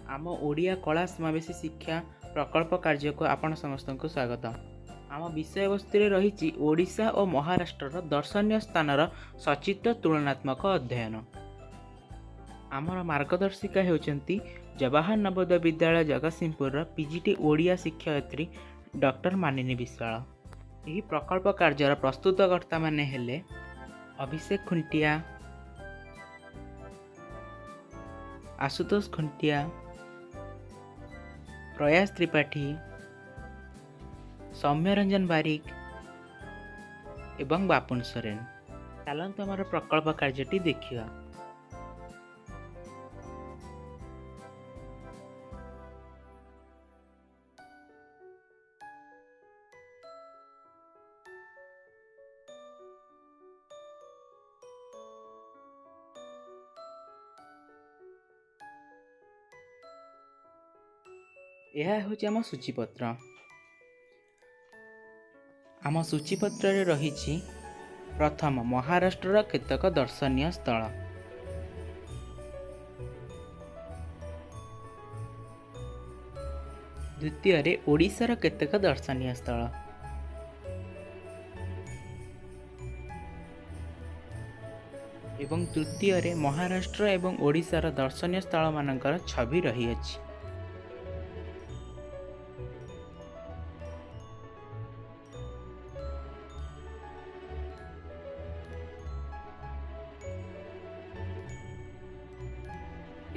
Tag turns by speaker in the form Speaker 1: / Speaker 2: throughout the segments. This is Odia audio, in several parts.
Speaker 1: ଆମ ଓଡ଼ିଆ କଳା ସମାବେଶୀ ଶିକ୍ଷା ପ୍ରକଳ୍ପ କାର୍ଯ୍ୟକୁ ଆପଣ ସମସ୍ତଙ୍କୁ ସ୍ୱାଗତ। ଆମ ବିଷୟବସ୍ତୁରେ ରହିଛି ଓଡ଼ିଶା ଓ ମହାରାଷ୍ଟ୍ରର ଦର୍ଶନୀୟ ସ୍ଥାନର ସଚିତ୍ର ତୁଳନାତ୍ମକ ଅଧ୍ୟୟନ। ଆମର ମାର୍ଗଦର୍ଶିକା ହେଉଛନ୍ତି ଜବାହର ନବୋଦୟ ବିଦ୍ୟାଳୟ ଜଗତସିଂହପୁରର ପିଜିଟି ଓଡ଼ିଆ ଶିକ୍ଷୟିତ୍ରୀ ଡକ୍ଟର ମାନିନୀ ବିଶ୍ୱାଳ। ଏହି ପ୍ରକଳ୍ପ କାର୍ଯ୍ୟର ପ୍ରସ୍ତୁତକର୍ତ୍ତାମାନେ ହେଲେ ଅଭିଷେକ ଖୁଣ୍ଟିଆ, ଆଶୁତୋଷ ଖୁଣ୍ଟିଆ, ପ୍ରୟାସ ତ୍ରିପାଠୀ, ସୌମ୍ୟରଞ୍ଜନ ବାରିକ ଏବଂ ବାପୁନ ସୋରେନ। ଚାଲନ୍ତୁ ଆମର ପ୍ରକଳ୍ପ କାର୍ଯ୍ୟଟି ଦେଖିବା। ଏହା ହେଉଛି ଆମ ସୂଚୀପତ୍ର। ଆମ ସୂଚୀପତ୍ରରେ ରହିଛି ପ୍ରଥମ ମହାରାଷ୍ଟ୍ରର କେତେକ ଦର୍ଶନୀୟ ସ୍ଥଳ, ଦ୍ୱିତୀୟରେ ଓଡ଼ିଶାର କେତେକ ଦର୍ଶନୀୟ ସ୍ଥଳ, ଏବଂ ତୃତୀୟରେ ମହାରାଷ୍ଟ୍ର ଏବଂ ଓଡ଼ିଶାର ଦର୍ଶନୀୟ ସ୍ଥଳମାନଙ୍କର ଛବି ରହିଅଛି।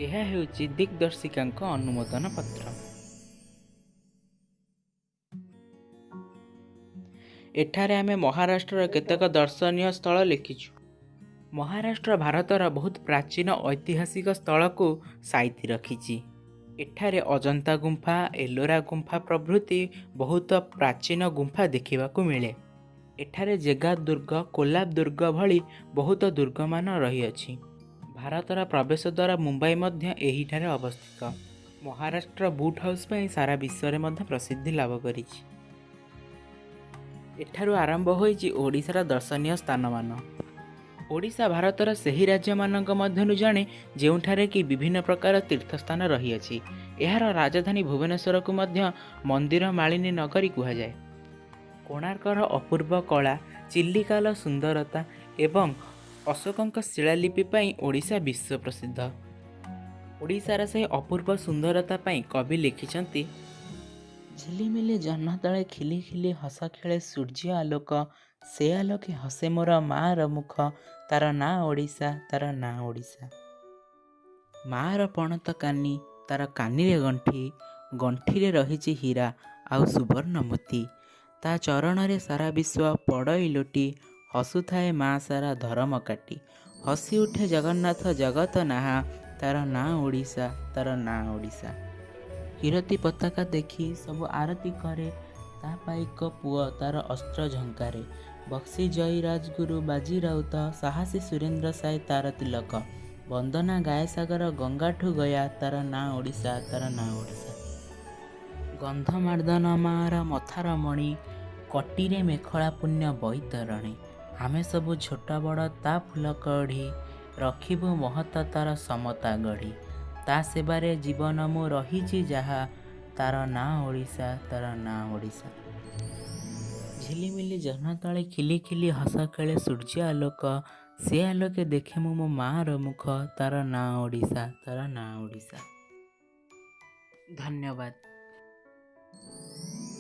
Speaker 1: ଏହା ହେଉଛି ଦିଗ୍ଦର୍ଶିକାଙ୍କ ଅନୁମୋଦନ ପତ୍ର। ଏଠାରେ ଆମେ ମହାରାଷ୍ଟ୍ରର କେତେକ ଦର୍ଶନୀୟ ସ୍ଥଳ ଲେଖିଛୁ। ମହାରାଷ୍ଟ୍ର ଭାରତର ବହୁତ ପ୍ରାଚୀନ ଐତିହାସିକ ସ୍ଥଳକୁ ସାଇତି ରଖିଛି। ଏଠାରେ ଅଜନ୍ତା ଗୁମ୍ଫା, ଏଲୋରା ଗୁମ୍ଫା ପ୍ରଭୃତି ବହୁତ ପ୍ରାଚୀନ ଗୁମ୍ଫା ଦେଖିବାକୁ ମିଳେ। ଏଠାରେ ଜେଗା ଦୁର୍ଗ, କୋଲାବ ଦୁର୍ଗ ଭଳି ବହୁତ ଦୁର୍ଗମାନ ରହିଅଛି। ଭାରତର ପ୍ରବେଶ ଦ୍ୱାର ମୁମ୍ବାଇ ମଧ୍ୟ ଏହିଠାରେ ଅବସ୍ଥିତ। ମହାରାଷ୍ଟ୍ର ବୁଟ୍ ହାଉସ୍ ପାଇଁ ସାରା ବିଶ୍ୱରେ ମଧ୍ୟ ପ୍ରସିଦ୍ଧି ଲାଭ କରିଛି। ଏଠାରୁ ଆରମ୍ଭ ହୋଇଛି ଓଡ଼ିଶାର ଦର୍ଶନୀୟ ସ୍ଥାନମାନ। ଓଡ଼ିଶା ଭାରତର ସେହି ରାଜ୍ୟମାନଙ୍କ ମଧ୍ୟରୁ ଜଣେ ଯେଉଁଠାରେ କି ବିଭିନ୍ନ ପ୍ରକାର ତୀର୍ଥସ୍ଥାନ ରହିଅଛି। ଏହାର ରାଜଧାନୀ ଭୁବନେଶ୍ୱରକୁ ମଧ୍ୟ ମନ୍ଦିର ମାଳିନୀ ନଗରୀ କୁହାଯାଏ। କୋଣାର୍କର ଅପୂର୍ବ କଳା, ଚିଲିକାର ସୁନ୍ଦରତା ଏବଂ ଅଶୋକଙ୍କ ଶିଳାଲିପି ପାଇଁ ଓଡ଼ିଶା ବିଶ୍ୱ ପ୍ରସିଦ୍ଧ। ଓଡ଼ିଶାର ସେହି ଅପୂର୍ବ ସୁନ୍ଦରତା ପାଇଁ କବି ଲେଖିଛନ୍ତି, ଝିଲିମିଲି ଜହ୍ନ ତଳେ ଖିଲି ଖିଲି ହସ ଖେଳେ ସୂର୍ଯ୍ୟ ଆଲୋକ, ସେ ଆଲୋକେ ହସେ ମୋର ମାଆର ମୁଖ, ତାର ନାଁ ଓଡ଼ିଶା, ତାର ନାଁ ଓଡ଼ିଶା। ମାଆର ପଣତ କାନି, ତାର କାନିରେ ଗଣ୍ଠି, ଗଣ୍ଠିରେ ରହିଛି ହୀରା ଆଉ ସୁବର୍ଣ୍ଣ ମୋତି, ତା ଚରଣରେ ସାରା ବିଶ୍ୱ ପଡ଼ଇ ଲୋଟି, ହସୁଥାଏ ମା ସାରା ଧରମ କାଟି, ହସି ଉଠେ ଜଗନ୍ନାଥ ଜଗତ ନାହା, ତାର ନାଁ ଓଡ଼ିଶା, ତାର ନାଁ ଓଡ଼ିଶା। କିରତି ପତାକା ଦେଖି ସବୁ ଆରତି କରେ, ତା ପାଇକ ପୁଅ ତାର ଅସ୍ତ୍ର ଝଙ୍କାରେ, ବକ୍ସି ଜୟୀ ରାଜଗୁରୁ ବାଜି ରାଉତ, ସାହସୀ ସୁରେନ୍ଦ୍ର ସାଏ ତାର ତିଲକ, ବନ୍ଦନା ଗାଏ ସାଗର ଗଙ୍ଗାଠୁ ଗୟା, ତାର ନାଁ ଓଡ଼ିଶା, ତାର ନାଁ ଓଡ଼ିଶା। ଗନ୍ଧମାର୍ଦ୍ଦନ ମାଆର ମଥାର ମଣି, କଟିରେ ମେଖଳା ପୁଣ୍ୟ ବୈତରଣୀ, ଆମେ ସବୁ ଛୋଟ ବଡ଼ ତା ଫୁଲ କଢ଼ି, ରଖିବୁ ମହତ ତାର ସମତା ଗଢ଼ି, ତା ସେବାରେ ଜୀବନ ମୁଁ ରହିଛି ଯାହା, ତାର ନାଁ ଓଡ଼ିଶା, ତାର ନାଁ ଓଡ଼ିଶା। ଝିଲିମିଲି ଜହ୍ନ ତଳେ ଖିଲି ଖିଲି ହସ ଖେଳେ ସୂର୍ଯ୍ୟ ଆଲୋକ, ସେ ଆଲୋକେ ଦେଖେ ମୁଁ ମୋ ମାଆର ମୁଖ, ତାର ନାଁ ଓଡ଼ିଶା, ତାର ନାଁ ଓଡ଼ିଶା। ଧନ୍ୟବାଦ।